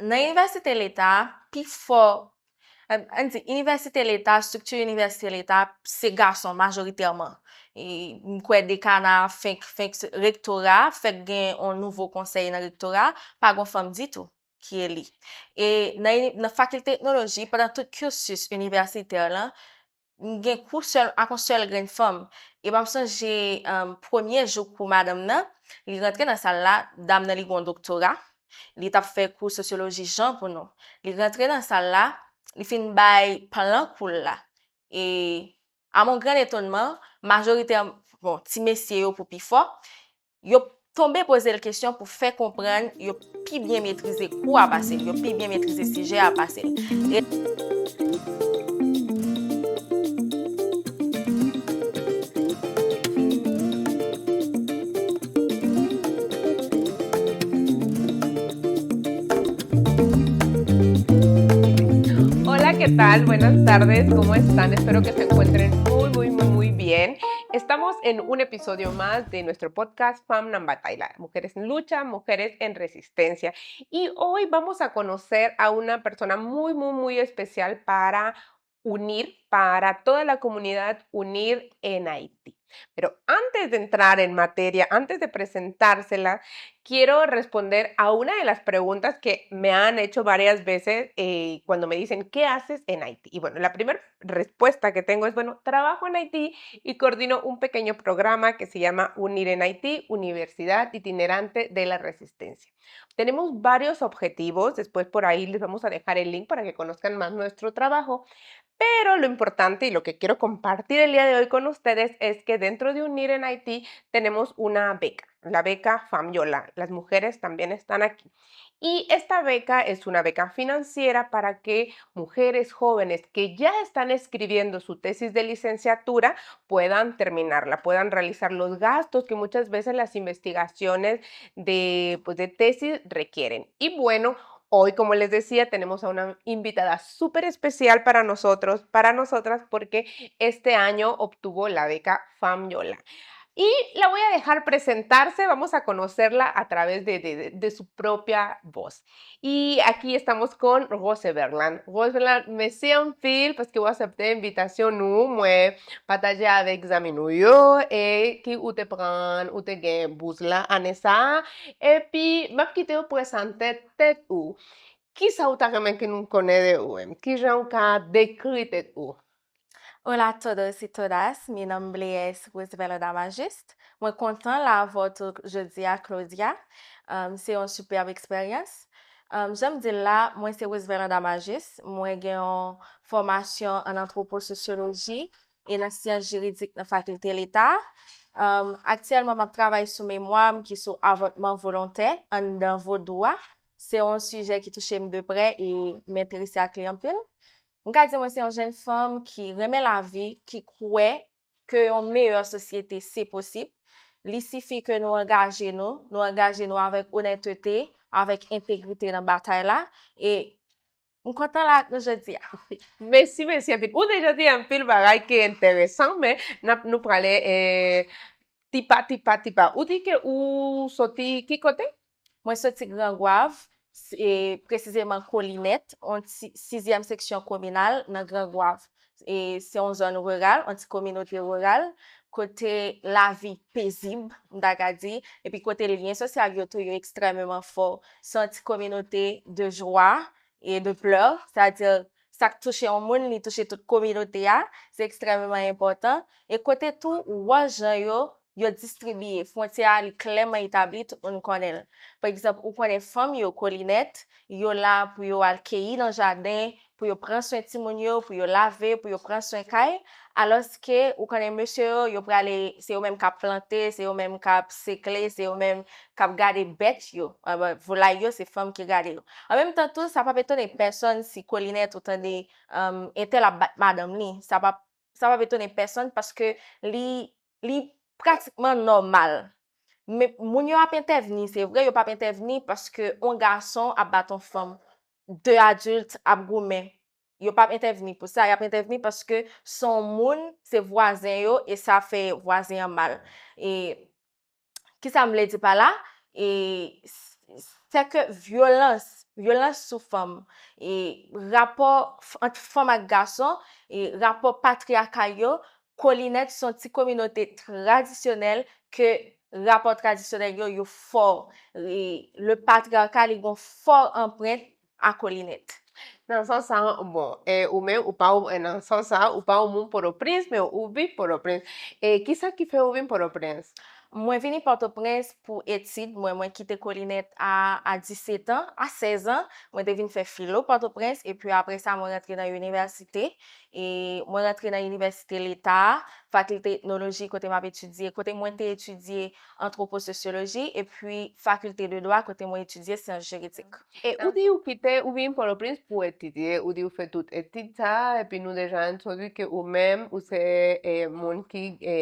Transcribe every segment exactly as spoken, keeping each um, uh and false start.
Nan inivèsite leta, pifò, ann di, inivèsite leta, estrikti inivèsite leta, se gason majoritèman. E m kwè dekana fenk, fenk rektora, fèk gen yon nouvo konsèy nan rektora, pa gen fanm ditou ki eli. E nan, nan fakilte etnoloji, pandan tout cursus inivèsitè lan, m gen kou sèl, ak yon sèl grenn fanm. E m ap sonje, um, premye jou kou madanm nan, li rantre nan sal la, dam nan li gen yon doktora, li t ap fè kou sosyoloji jan pou nou. Li rantre nan sal la, li fin bay plan kou l la. E, à mon grand étonnement, majorite, bon, ti mesye yo pou pi fò, yo tonbe poze l kesyon pou fè konprann yo pi byen metrize kou a pase l, yo pi byen metrize sijè a pase l. E Hola, ¿qué tal? Buenas tardes, ¿cómo están? Espero que se encuentren muy, muy, muy, muy bien. Estamos en un episodio más de nuestro podcast Fanm nan Batay la, Mujeres en Lucha, Mujeres en Resistencia. Y hoy vamos a conocer a una persona muy, muy, muy especial para unir, para toda la comunidad unir en Haití. Pero antes de entrar en materia, antes de presentársela, quiero responder a una de las preguntas que me han hecho varias veces, eh, cuando me dicen, ¿qué haces en Haití? Y bueno, la primera respuesta que tengo es, bueno, trabajo en Haití y coordino un pequeño programa que se llama Unir en Haití, Universidad Itinerante de la Resistencia. Tenemos varios objetivos, después por ahí les vamos a dejar el link para que conozcan más nuestro trabajo, pero lo importante y lo que quiero compartir el día de hoy con ustedes es que dentro de Unir en Haití tenemos una beca, la beca Fanm Yo La. Las mujeres también están aquí. Y esta beca es una beca financiera para que mujeres jóvenes que ya están escribiendo su tesis de licenciatura puedan terminarla, puedan realizar los gastos que muchas veces las investigaciones de, pues, de tesis requieren. Y bueno, hoy, como les decía, tenemos a una invitada súper especial para nosotros, para nosotras, porque este año obtuvo la beca Fanm Yo La. Y la voy a dejar presentarse, vamos a conocerla a través de, de, de su propia voz. Y aquí estamos con Rose Verland. Rose Verland, mèsi anpil paske w aksepte envitasyon nou. Mwen pataje avèk zanmi nou yo, e ki ou te pran, ou te gen bouz la ane sa a. Epi, m ap kite w prezante tèt ou. Kisa ou ta renmen ke nou konnen de ou menm? Kijan ou ka dekri tèt ou? Hola a todos y todas, mi nombre es Roosevelt Damajust. Mwen kontan la avè w jodi a, Claudia. Um, se yon sipèb eksperyans. Um, jan m di l la, mwen se Roosevelt Damajust. Mwen gen yon fòmasyon an antwopososyoloji e nan syans jiridik nan Fakilte Leta. Um, aktyèlman, m ap travay sou memwa m ki sou avòtman volontè anndan vodou a. Se yon sijè ki touche m de prè e m enterese ak li anpil. M ka di mwen se yon jèn fanm ki renmen lavi, ki kwè ke yon meyè sosyete se posib. Li sifi ke nou angaje nou, nou angaje nou avèk onètete, avèk entegrite nan batay la. E m kontan la ak nou jodi a. Mèsi, mèsi anpil. Ou deja di anpil bagay ki enteresan, men n ap, nou prale, eh, tipa, tipa, tipa. Ou di ke ou soti ki kote? Mwen soti Gran Gwav, e presizeman Kolinèt, yon ti, sizyèm seksyon kominal nan Gran Gwav. E se yon zòn riral, yon ti kominote riral, kote lavi pezib, m ta ka di, epi kote lyen sosyal yo tou, yo ekstrèmeman fò. Se yon ti kominote de jwa e de plè, sètadi sa k touche yon moun, li touche tout kominote a, se ekstrèmeman enpòtan. E kote tou, ou wè jan yo, yo distribiye, fwontyè a, li klèman etabli, tout moun konnen l. Pa egzanp, ou konnen fanm yo, Kolinèt, yo la pou yo al keyi nan jaden, pou yo pran swen timoun yo, pou yo lave, pou yo pran swen kay, alòske ou konnen mesye yo, yo prale, se yo menm k ap plante, se yo menm k ap sekle, se yo menm k ap gade bèt yo. Anben, volay yo, se fanm ki gade yo. An menm tan tou, sa p ap etone pèsonn si Kolinèt ou tande, um, entèl ap bat madanm li. Sa p ap, sa p ap etone pèsonn paske li, li pratikman nòmal. Men moun yo ap entèvni, se vre, yo p ap entèvni paske yon gason ap bat yon fanm. De adilt ap goumen. Yo p ap entèvni pou sa, y ap entèvni paske se yon moun, se vwazen yo, e sa fè vwazen an mal. E kisa m vle di pa la? E, s-, sèke vyolans vyolans sou fanm, e rapò f- ant fanm ak gason, e rapò patriyakal yo, Kolinèt se yon ti kominote tradisyonèl ke rapò tradisyonèl yo, yo fò. E le patriyaka, li gon fò anprent a Kolinèt. Nan sans sa, bon, e, ou menm, ou pa, ou, nan sans sa, ou pa yon moun Pòtoprens, men ou viv Pòtoprens. E kisa ki fè ou vin Pòtoprens? Mwen vini Pòtoprens pou etid mwen. Mwen kite Kolinèt a, a disèt an, a sèz an. Mwen te vin fè filo Pòtoprens, epi apre sa, mwen rantre nan inivèsite. E mwen rantre nan inivèsite leta a, fakilte etnoloji, kote m ap etidye, kote mwen te etidye antwopososyoloji, epi fakilte de dwa, kote mwen etidye syans jiridik. E ou di ou kite, ou vin Pòtoprens pou etidye, ou di ou fè tout etid sa, epi nou deja entwodui ke ou menm, ou se, e, moun ki, e,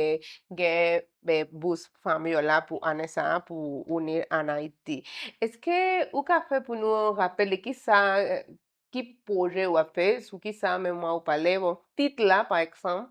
gen, e, bous fanm yo la pou ane sa a, pou ou ni ann Ayiti. Èske ou ka fè pou nou rapele kisa, e, ki pwojè w ap fè, sou kisa memwa ou pale, bon, tit la, pa egzanp?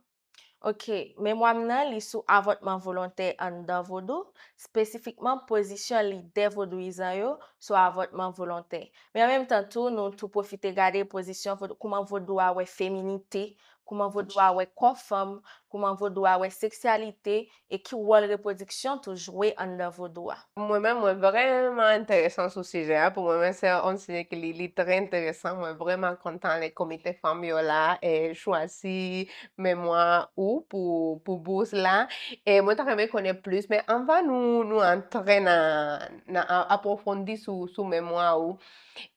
Ok, memwa m nan, li sou avòtman volontè anndan vodou, espesifikman pozisyon lidè vodouyizan yo sou avòtman volontè. Men an menm tan tou, nou tou pwofite gade pozisyon vodou, kouman vodou a wè feminite, kouman vodou a wè kò fanm, kouman vodou a wè seksyalite, e ki wòl repwodiksyon tou jwe anndan vodou a. Mwen menm, mwen vrèman enterese sou sijè a. Pou mwen menm, se yon sijè ki li, li trè enteresan. Mwen vrèman kontan lè komite fanm yo la, e, chwazi memwa ou pou, pou bous la. E mwen ta renmen konnen plis, men anvan nou, nou antre nan, nan a- apwofondi sou, sou memwa ou,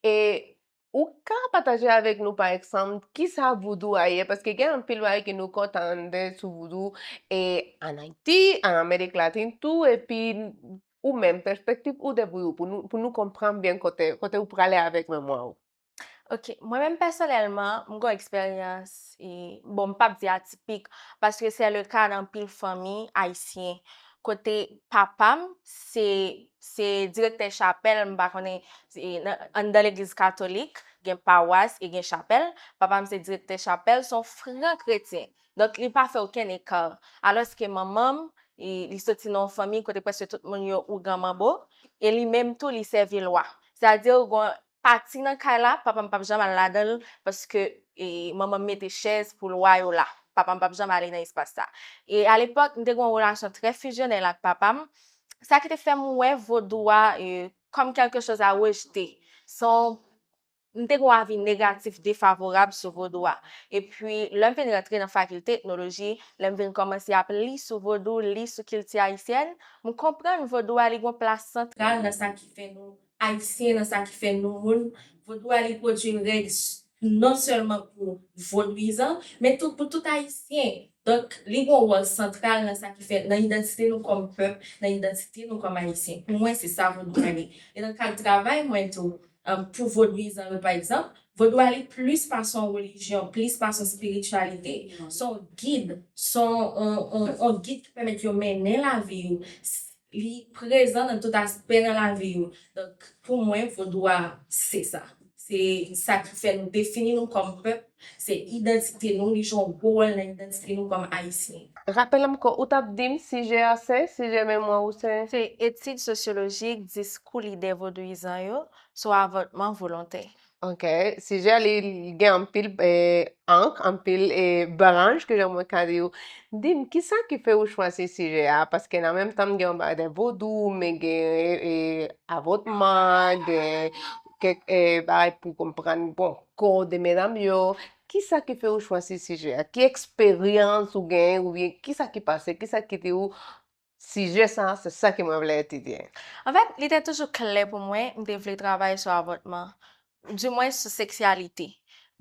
e ou ka pataje avèk nou, pa egzanp, kisa vodou a ye? Paske gen anpil bagay ke nou konn tande sou vodou, e ann Ayiti, ann Amerik Latin tou, epi ou menm, pèspektiv ou de vodou, pou nou, pou nou konprann byen kote, kote ou prale avèk memwa ou. Ok, mwen menm pèsonèlman, m gon eksperyans, e, bon, m p ap di atipik, paske se le ka nan anpil fanmi ayisyen, kote papa m se, se direktè chapèl, m pa konnen, e, nan- anndan legliz katolik, gen pawas e gen chapèl. Papa m se direktè chapèl, se yon fran kretyen. Donk, li pa fè okenn eka. Alòske manman m, e, li soti nan yon fanmi kote prèske tout moun yo ougan manbo, e li menm tou, li sèvi lwa. Sètadi, gon pati nan kay la, papa m p ap janm al ladan l, paske, e, manman m mete chèz pou lwa yo la. Papa m p ap janm ale nan espas sa. E alepòk, m te gen yon relasyon trè fizyonèl ak papa m. Sa ki te fè m wè vodou a, e, kòm quelque chose à rejeter. Se yon- m te gen yon avi negatif, defavorab sou vodou a. Epi, lè m vin rantre nan fakilte etnoloji, lè m vin kòmanse ap li sou vodou, li sou kilti ayisyèn, m konprann vodou a, li gen yon plas santral nan sa ki fè nou ayisyen, nan sa ki fè nou moun. Vodou a, li pwodui règ s- non sèlman pou vodouyizan, men tou pou tout ayisyen. Donk, li gen yon wòl santral nan sa ki fè, nan idantite nou kòm pèp, nan idantite nou kòm ayisyen. Pou mwen, se sa vodou a ye. E nan kad travay mwen tou, um, pou vodouyizan yo, pa egzanp, vodou a li plis pase yon relijyon, plis pase yon espirityalite. Se yon gid, se yon, yon, yon, yon gid ki pèmèt yo mennen lavi yo. Li prezan nan tout aspè nan lavi yo. Donk, pou mwen, vodou a, se sa. Se sa ki fè nou defini nou kòm pèp. Se idantite nou, li jwe yon gwo wòl nan idantite nou kòm ayisyen. Rapele m ankò, ou t ap di m sijè a se, sijè memwa ou se? Se etid sosyolojik diskou lidè vodouyizan yo sou avòtman volontè. Ok, sijè a li gen anpil, e, ang, anpil, e, branch, ke jan mwen ka di w. Di m, kisa ki fè ou chwazi sijè a? Paske nan menm tan, m gen yon bagay de vodou, men gen, e, avòtman, gen kèk, e, bagay pou konprann, bon, kò de medam yo. Kisa ki fè ou chwazi sijè a? Ki eksperyans ou gen, oubyen kisa ki pase, kisa ki di w, sijè sa, se sa ke mwen vle etidye? Anfèt, li te toujou klè pou mwen, m te vle travay sou avòtman, dimwen sou seksyalite.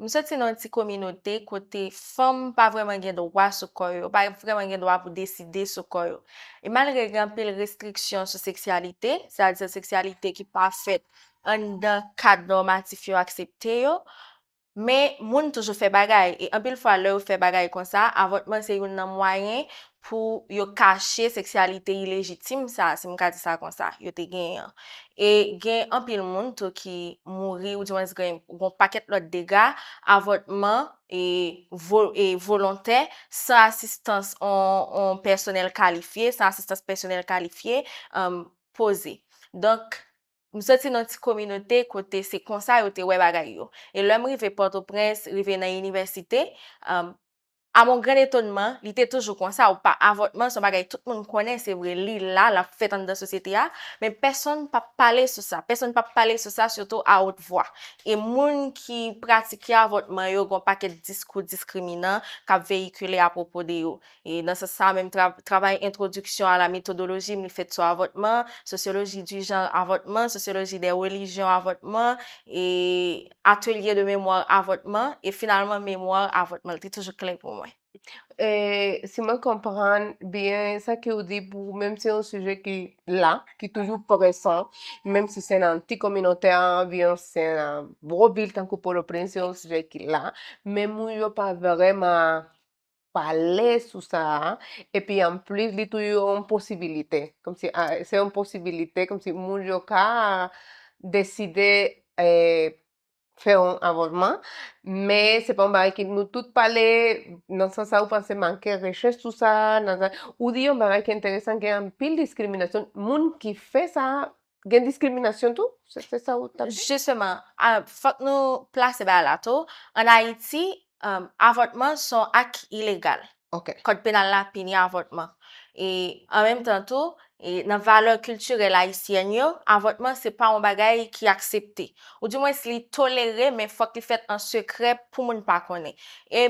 M soti nan yon ti kominote kote fanm pa vrèman gen dwa sou kò yo, pa vrèman gen dwa pou deside sou kò yo. E malgre gen anpil restriksyon sou seksyalite, sètadi seksyalite ki pa fèt anndan kad nòmatif yo aksepte yo, men moun toujou fè bagay. E anpil fwa, lè yo fè bagay konsa, avòtman se youn nan mwayen pou yo kache seksyalite ilejitim sa, si m ka di sa konsa, yo te genyen an. E gen anpil moun tou ki mouri, oudimwens gen yon pakèt lòt dega, avòtman e, vo, e volontè, san asistans yon, yon pèsonèl kalifye, san asistans pèsonèl kalifye, um, poze. Donk, m soti nan ti kominote kote se konsa yo te wè bagay yo. E lè m rive Pòtoprens, rive nan inivèsite, um, à mon grand étonnement, li te toujou konsa, ou pa, avòtman se yon bagay tout moun konnen, se vre, li la, l ap fèt anndan sosyete a, men pèsonn p ap pale sou sa, pèsonn p ap pale sou sa, sitou à haute voix. E moun ki pratike avòtman yo, gen yon pakèt diskou diskriminan k ap veyikile apwopo de yo. E nan sans sa, menm tra-, travay entwodiksyon a la metodoloji m li fèt sou avòtman, sosyoloji di jan avòtman, sosyoloji de relijyon avòtman, e atelye de memwa avòtman, e finalman memwa avòtman. Li te toujou klè pou mwen. E si mwen konprann byen sa ke w di pou menm se yon sijè ki la, ki toujou presan, menm si se nan ti kominote a, oubyen se nan gwo vil tankou Pòtoprens, se yon sijè ki la, men moun yo pa vrèman pale sou sa a, epi anplis li tou yon posibilite, kòmsi, a, se yon posibilite, kòmsi moun yo ka deside, e, fè yon avòtman, men se pa yon bagay ke nou tout pale, nan sans sa, ou panse manke rechèch sou sa, nan sa, ou di yon bagay ki enteresan, gen anpil diskriminasyon, moun ki fè sa, gen diskriminasyon tou, se, se sa ou t ap di? Jisteman, a, fòk nou plase bagay la tou. Ann Ayiti, um, avòtman se yon ak ilegal. Ok. Kòd penal la pini avòtman. E an menm tan tou, e nan valè kiltirèl ayisyèn yo, avòtman se pa yon bagay ki aksepte. Ou dimwens li tolere, men fòk li fèt an sekrè pou moun pa konnen. E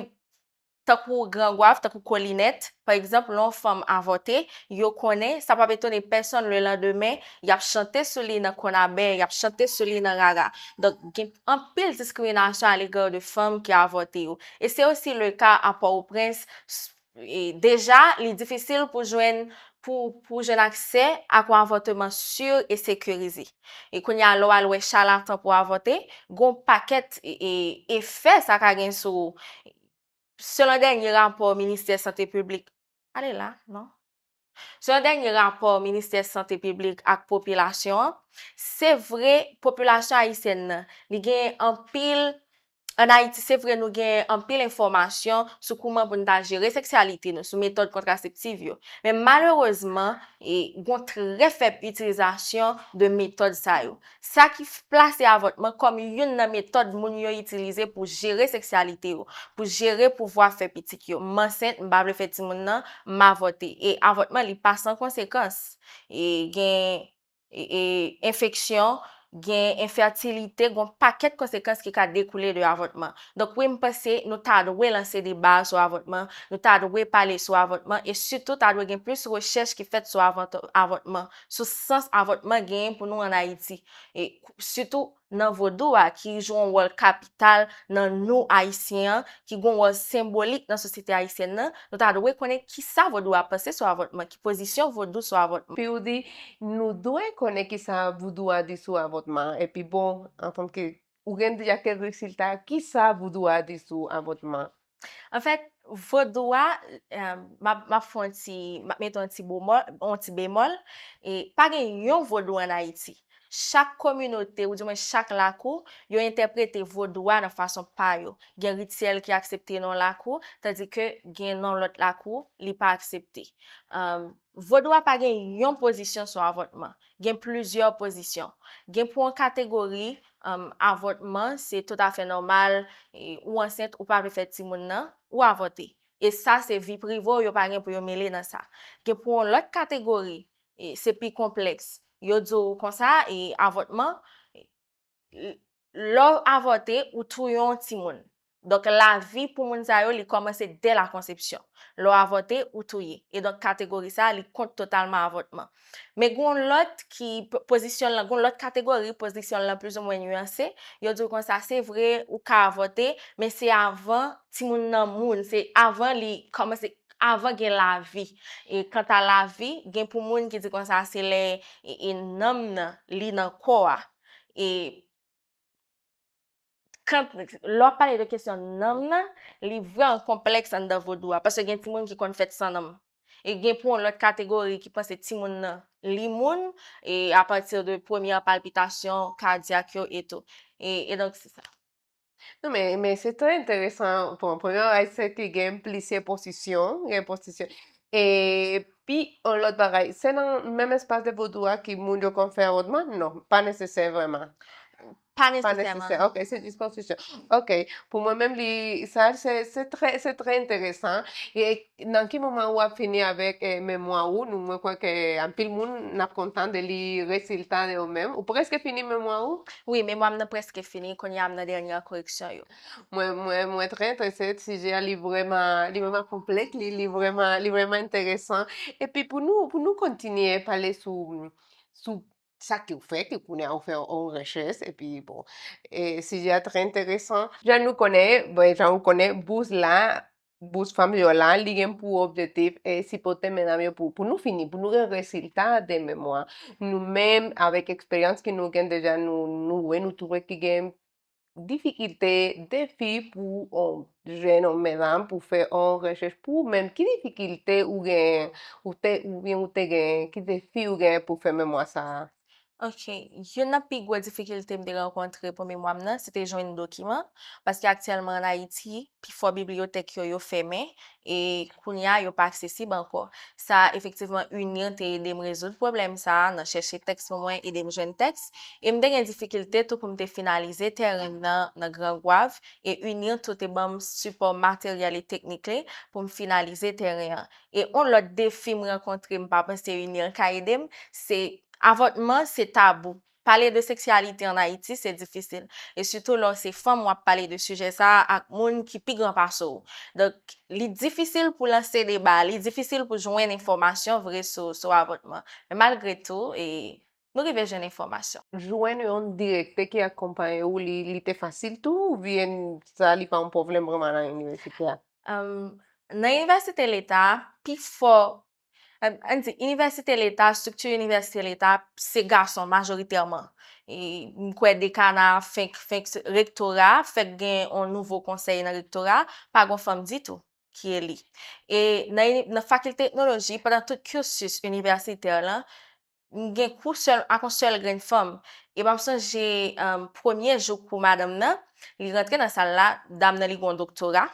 tankou Grangwav, tankou Kolinèt, pa egzanp, lè yon fanm avòte, yo konnen, sa p ap etone pèsonn, lelandemen, y ap chante sou li nan konabè, y ap chante sou li nan rara. Donk, gen anpil diskriminasyon alega de fanm ki avòte yo. E se osi le ka a Pòtoprens, s-, e deja, li difisil pou jwenn, pou, pou jwenn aksè ak yon avòtman si e sekirize. E kounye a, lè w al wè chalatan pou avòte, gen yon pakèt, e, e, efè sa ka gen sou ou. Selon dènye rapò Ministè Sante Piblik, ale la, non. Selon dènye rapò Ministè Sante Piblik ak Popilasyon an, se vre, popilasyon ayisyèn nan, li gen anpil, ann Ayiti, se vre, nou gen anpil enfòmasyon sou kouman pou n ta jere seksyalite nou, sou metòd kontraseptif yo. Men malerezman, e, gen yon trè fèb itilizasyon de metòd sa yo. Sa ki f-, plase avòtman kòm youn nan metòd moun yo itilize pou jere seksyalite yo, pou jere pouvwa fè pitit yo. M ansent, m pa vle fè timoun nan, m avòte. E avòtman, li pa san konsekans. E gen, e, e, enfeksyon, gen enfètilite, gen yon pakèt konsekans ki ka dekoule de avòtman. Donk, wi, m panse nou ta dwe lanse deba sou avòtman, nou ta dwe pale sou avòtman, e sitou ta dwe gen plis rechèch ki fèt sou avòt-, avòtman, sou sans avòtman genyen pou nou ann Ayiti. E sitou nan vodou a, ki jwe yon wòl kapital nan nou ayisyen an, ki gen yon wòl senbolik nan sosyete ayisyèn nan, nou ta dwe konnen kisa vodou a panse sou avòtman, ki pozisyon vodou sou avòtman. Epi ou di, nou dwe konnen kisa vodou a di sou avòtman. Epi bon, antanke ou gen deja kèk rezilta, kisa vodou a di sou avòtman? Anfèt, vodou a, e, m ap, m ap fè yon ti, m ap mete yon ti bemòl, yon ti bemòl, e pa gen yon vodou ann Ayiti. Chak kominote, oudimwen chak lakou, yo entèprete vodou a nan fason pa yo. Gen rityèl ki aksepte nan yon lakou, tandike gen nan lòt lakou, li pa aksepte. Um, vodou a pa gen yon pozisyon sou avòtman. Gen plizyè pozisyon. Gen pou yon kategori, um, avòtman, se toutafè nòmal, e, ou ansent, ou pa vle fè timoun nan, ou avòte. E sa, se vi prive w, yo pa gen pou yo mele nan sa. Gen pou yon lòt kategori, e, se pi konplèks. Yo di w konsa, e, avòtman, e, l-, lè w avòte, ou touye yon timoun. Donk, lavi pou moun sa yo, li kòmanse dè la konsepsyon. Lè w avòte, ou touye. E donk, kategori sa a, li kont totalman avòtman. Men gen yon lòt ki, p-, pozisyon l lan, gen yon lòt kategori, pozisyon l lan plizoumwen nyanse. Yo di w konsa, se vre, ou ka avòte, men se avan timoun nan moun, se avan li kòmanse, avan gen lavi. E kanta lavi, gen pou moun ki di konsa, se lè, e, e, nanm nan, li nan kò a. E kan, lè w ap pale de kesyon nanm nan, li vrèman konplèks anndan vodou a, paske gen timoun ki konn fèt san nanm. E gen pou yon lòt kategori ki panse timoun nan, li moun, e apati de premyè palpitasyon kadyak yo e tou. E, e donk, se sa. Non, men, men se trè enteresan. Bon, premye bagay, se ke gen plizyè pozisyon, gen pozisyon. Epi, yon lòt bagay, se nan menm espas de vodou a ki moun yo konn fè avòtman? Non, pa nesesè vrèman. Pa Pa nesesè. nesesèman. Ok, se jis konstriksyon. Ok, pou mwen menm, li, sa, se se trè, se trè enteresan. E nan ki moman w ap fini avèk eh, memwa ou? Nou, mwen kwè ke anpil moun n ap kontan de li rezilta yo menm. Ou prèske fini memwa ou? Wi, memwa m nan prèske fini, kounye a m nan dènye koreksyon yo. Mwen, mwen, mwen trè enterese, sijè a, li vrèman, li vrèman konplèks, li, li vrèman, li vrèman enteresan. Epi pou nou, pou nou kontinye pale sou, sou sa ke w fè, ke kounye a ou fè yon rechèch, epi bon, e, sijè a trè enteresan. Jan nou konnen, bon, jan ou konnen, bous la, bous fanm yo la, li gen pou objektif e sipòte medam yo pou, pou nou fini, pou nou gen rezilta de memwa. Nou menm, avèk eksperyans ke nou gen deja, nou, nou wè, nou twouve ki gen difikilte, defi pou yon jèn, yon medam, pou fè yon rechèch pou ou menm. Ki difikilte ou gen, ou te, oubyen ou te gen, ki defi ou gen pou fè memwa sa a? Ok, youn nan pi gwo difikilte m te rankontre pou memwa m nan, se te jwenn dokiman, paske aktyèlman ann Ayiti, pifò bibliyotèk yo, yo fèmen, e kounye a, yo pa aksesib ankò. Sa, efektivman, UNIR te ede m rezoud pwoblèm sa a, nan chèche tèks pou mwen, ede m jwenn tèks, e m te gen difikilte tou pou m te finalize tèren m nan, nan Gran Gwav, e UNIR tou te ban m sipò materyèl e teknik li pou m finalize tèren an. E yon lòt defi m rankontre, m pa panse UNIR ka ede m, se avòtman, se tabou. Pale de seksyalite ann Ayiti, se difisil. E sitou lè w se fanm, w ap pale de sijè sa a ak moun ki pi gran pase w. Donk, li difisil pou lanse deba, li difisil pou jwenn enfòmasyon vre sou, sou avòtman. Men malgre tou, e, nou rive jwenn enfòmasyon. Jwenn yon direktè ki akonpaye w, li, li te fasil tou, oubyen sa, li pa yon pwoblèm vrèman nan inivèsite a? Um, nan inivèsite leta, pifò, um, ann di, inivèsite leta, estrikti inivèsite leta, se gason majoritèman. E m kwè dekana, fenk, fenk rektora, fèk gen yon nouvo konsèy nan rektora, pa gen fanm ditou ki eli. E nan, ini- nan fakilte etnoloji, pandan tout cursus inivèsitè lan, m gen kou sèl, ak yon sèl grenn fanm. E m ap sonje um, premye jou kou madanm nan, li rantre nan sal la, dam nan li gen yon doktora,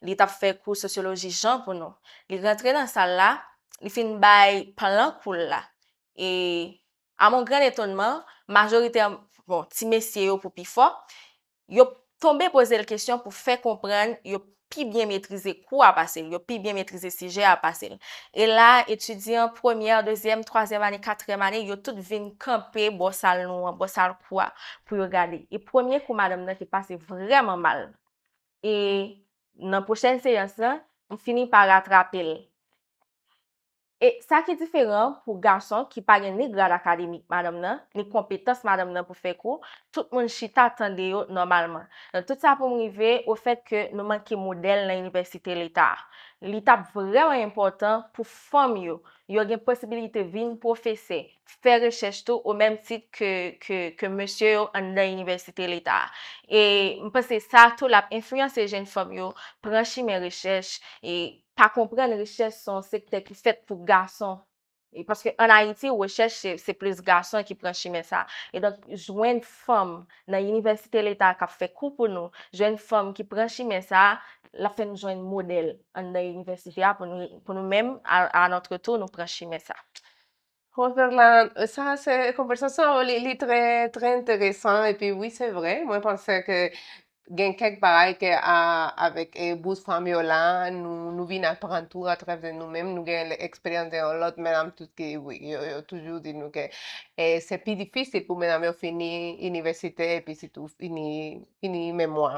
li t ap fè kou sosyoloji jan pou nou. Li rantre nan sal la, li fin bay plan kou l la. E, à mon grand étonnement, majorite, bon, ti mesye yo pou pi fò, yo tonbe poze l kesyon pou fè konprann yo pi byen metrize kou a pase l, yo pi byen metrize sijè a pase l. E la, etidyan premyè, dezyèm, twazyèm ane, katriyèm ane, yo tout vin kanpe bò sal nou an, bò sal kou a, pou yo gade. E premye kou madanm nan te pase vrèman mal. E nan pwochèn seyans lan, m fini pa ratrape l. E sa ki diferan pou gason ki pa gen ni grad akademik madanm nan, ni konpetans madanm nan pou fè kou, tout moun chita tande yo nòmalman. Donk, tout sa pou m rive ofèt ke nou manke modèl nan inivèsite leta a. Li t ap vrèman enpòtan pou fanm yo, yo gen posibilite vin pwofesè, fè rechèch tou, o menm tit ke, ke, ke mesye yo anndan inivèsite leta a. E m panse sa tou l ap enfliyanse jèn fanm yo pran chimen rechèch, e pa konprann rechèch se yon sektè ki fèt pou gason. E paske ann Ayiti, rechèch se, se plis gason ki pran chimen sa. E donk, jwenn fanm nan inivèsite leta k ap fè kou pou nou, jwenn fanm ki pran chimen sa, l ap fè nou jwenn modèl anndan inivèsite a pou nou, pou nou menm, à, à notre tour, nou pran chimen sa. Roverland, sa se konvèsasyon, li, li trè, trè enteresan, epi wi, se vre, mwen panse ke gen kèk bagay ke a, avèk eh, bous fanm yo la, nou, nou vin aprann tou atravè nou menm, nou gen eksperyans de yon lòt medam tout ki, wi, yo, yo toujou di nou ke eh, se pi difisil pou medam yo fini inivèsite, epi sitou fini, fini memwa.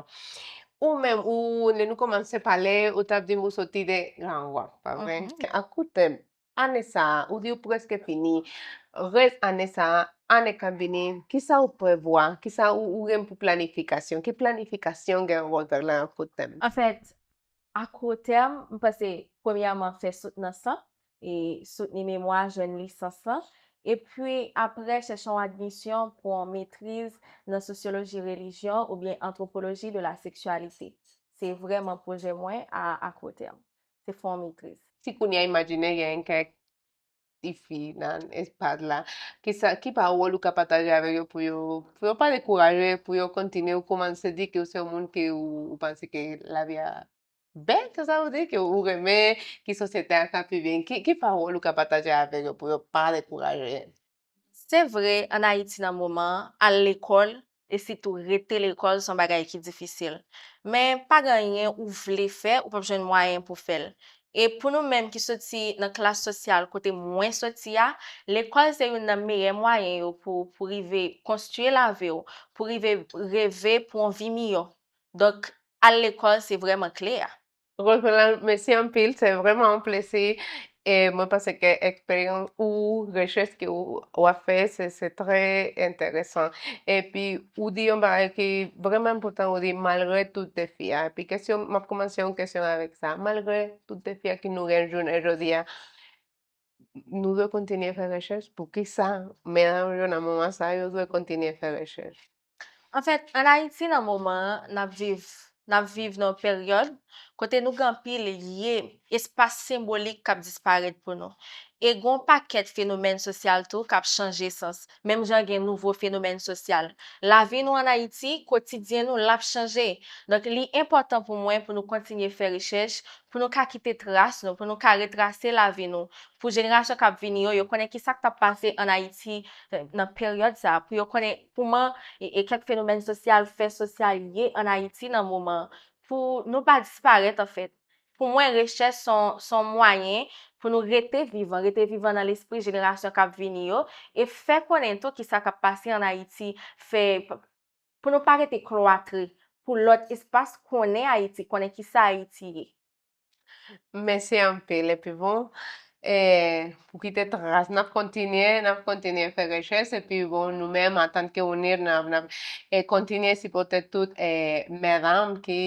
Ou menm, ou, lè nou kòmanse pale, ou t ap di m ou soti de Gran Gwav, pa vre? Ak koutèm, ane sa a, ou di ou prèske fini, rès ane sa a, ane k ap vini, kisa ou prevwa, kisa ou, ou gen pou planifikasyon, ki planifikasyon gen Roverland ak koutèm? Anfèt, a kou tèm, m panse, premyèman, fè soutnans lan, e soutni memwa, jwenn lisans lan, epi apre, chèche yon admisyon pou yon metriz nan sosyoloji relijyon oubyen antwopoloji de la seksyalite. Se vrèman pwojè mwen a, a kou tèm. Se fè yon metriz. Si kounye a imajine gen kèk tifi nan espas la, kisa, ki pawòl ou ka pataje avèk yo pou yo, pou yo pa dekouraje, pou yo kontinye, ou kòmanse di ke ou se yon moun ke ou, ou panse ke lavi a Bèl, sa sa vle di ke ou renmen, ki sosyete a ka pi byen, ki, ki pawòl ou ka pataje avèk yo pou yo pa dekouraje? Se vre, ann Ayiti nan moman an, al lekòl, e sitou rete lekòl, se yon bagay ki difisil. Men pa gen anyen ou vle fè, ou p ap jwenn mwayen pou fè l. E pou nou menm ki soti nan klas sosyal kote mwen soti a, lekòl se youn nan meyè mwayen yo pou, pou rive konstwi lavi w, pou rive reve pou yon vi miyò. Donk, al lekòl se vrèman kle a. Roseland, mèsi anpil, se vrèman yon plezi. E mwen panse ke eksperyans ou, rechèch ke ou, w ap fè, se, se trè enteresan. Epi, ou di yon bagay ki vrèman enpòtan, ou di, malgre tout defi a. Epi, kesyon, m ap kòmanse yon kesyon avèk sa. Malgre tout defi a ki nou gen jounen jodi a, nou dwe kontinye fè rechèch? Poukisa medam yo nan moman sa yo dwe kontinye fè rechèch? Anfèt, ann Ayiti nan moman an, n ap viv, n ap viv nan yon peryòd kote nou gen anpil lye, espas senbolik k ap disparèt pou nou. E gen yon pakèt fenomèn sosyal tou k ap chanje sans, menm jan gen nouvo fenomèn sosyal. Lavi nou ann Ayiti, kotidyen nou, l ap chanje. Donk, li enpòtan pou mwen pou nou kontinye fè rechèch, pou nou ka kite tras nou, pou nou ka retrase lavi nou, pou jenerasyon k ap vini yo, yo konnen ki sa k t ap pase ann Ayiti, eh, nan peryòd sa a, pou yo konnen kòman e, e kèk fenomèn sosyal, fè sosyal ye ann Ayiti nan moman an, pou nou pa disparèt, anfèt. Pou mwen, rechèch se yon, se yon mwayen pou nou rete vivan, rete vivan nan lespri jenerasyon k ap vini yo, e fè konnen tou ki sa k ap pase ann Ayiti, fè, pou nou pa rete klwatre, pou lòt espas konnen Ayiti, konnen ki sa Ayiti ye. Mèsi anpil. Epi bon, eh, pou kite tras, n ap kontinye, n ap kontinye fè rechèch. Epi bon, nou menm, antanke UNIR, n ap, n ap, eh, kontinye sipòte tout, eh, medam ki,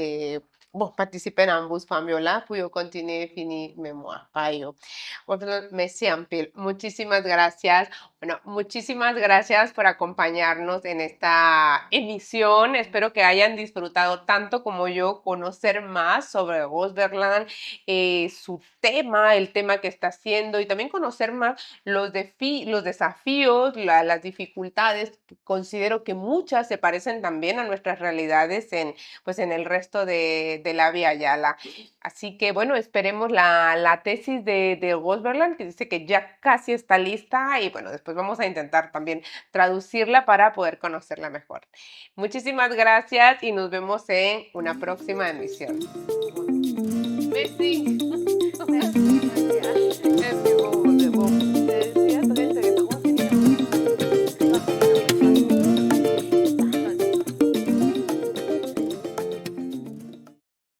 eh, bon, patisipe nan bous fanm yo la pou yo kontinye fini memwa pa yo. Bon, mèsi anpil. Muchísimas gracias. Bueno, muchísimas gracias por acompañarnos en esta emisión. Espero que hayan disfrutado tanto como yo conocer más sobre Roseberland, eh, su tema, el tema que está haciendo y también conocer más los defi-, los desafíos, la, las dificultades. Considero que muchas se parecen también a nuestras realidades en, pues, en el resto de, de la Via Yala. Así que, bueno, esperemos la, la tesis de, de Roseberland, que dice que ya casi está lista, y bueno, después vamos a intentar también traducirla para poder conocerla mejor. Muchísimas gracias y nos vemos en una próxima emisión. Mèsi.